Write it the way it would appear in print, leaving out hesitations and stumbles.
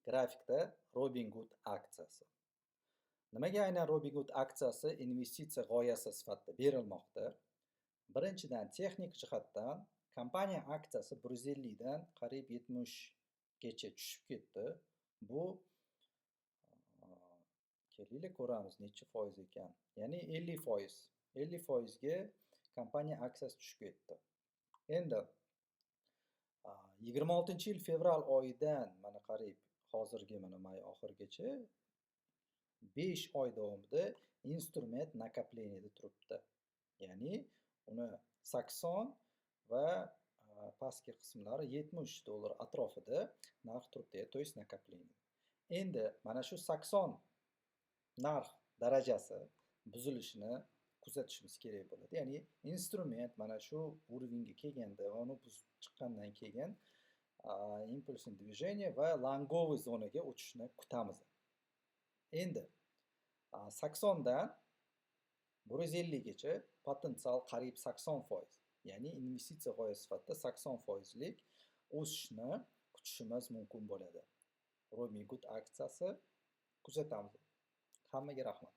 Grafikda Robinhood aksiyasi. Nimaga aynan Robinhood aksiyasi investitsiya g'oyasi sifatida berilmoqda? Birinchidan, texnik jihatdan kompaniya aksiyasi 150 dan qariyb 70 gacha tushib ketdi. Bu, kelinglar, ko'ramiz, necha foiz ekan. Ya'ni 50%. 50% ga kompaniya aksiyasi tushib ketdi. Endi 26-yil fevral oyidan mana qariyb hozirgi mana may oxirigacha 5 oy davomida instrument накопление da turibdi. Ya'ni uni 80 va pastki qismlari 70 dollar atrofida narx turibdi, то есть накопление. Endi mana shu 80 narx darajasi buzilishini kuzatishimiz kerak bo'ladi. Ya'ni instrument mana shu уровень ga kelganda va uni buzib chiqqandan keyin импульсный движение va лонговый zonaga o'tishni kutamiz. Endi 80 dan 150 gacha potensial qariyb 80%. Ya'ni investitsiya g'oyasi sifatida 80 foizlik o'sishni kutishimiz mumkin bo'ladi. Robinhood aksiyasi kuzatamiz. Hammaga rahmat.